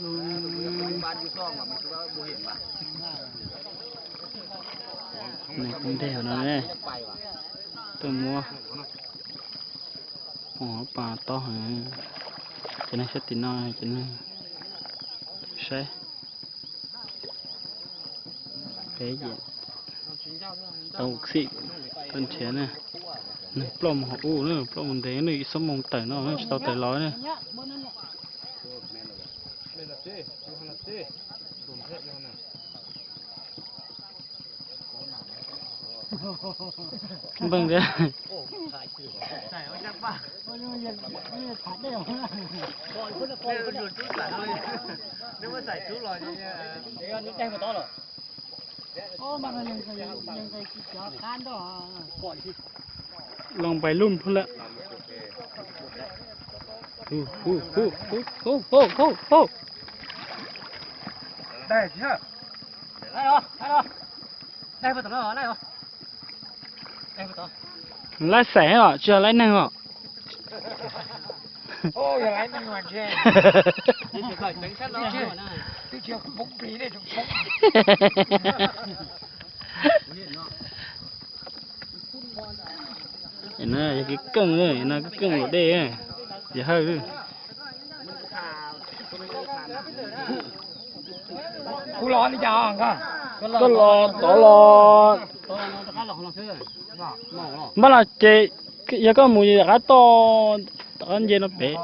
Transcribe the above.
Nws kuj nteg no ne, tuaj muab hauv pas tob heev. Cov neeg sab tim no, cov neeg saib peb ces tau xim tau nrhiav ne. Nws ploj mus hauv ub na, ploj mus ntev ne, ib xuab moos tawm no tsis tau tawm los ne. Npeeg thiab. Loo npais lub phwb lawm. Laib xaim os, tsis yog laib neeg os. Yog kev keej, no kev keej luam dej, yog hawj. Koj los tod los, npaj los ces yog koj mus yam qab toj, tom qab nce no pem.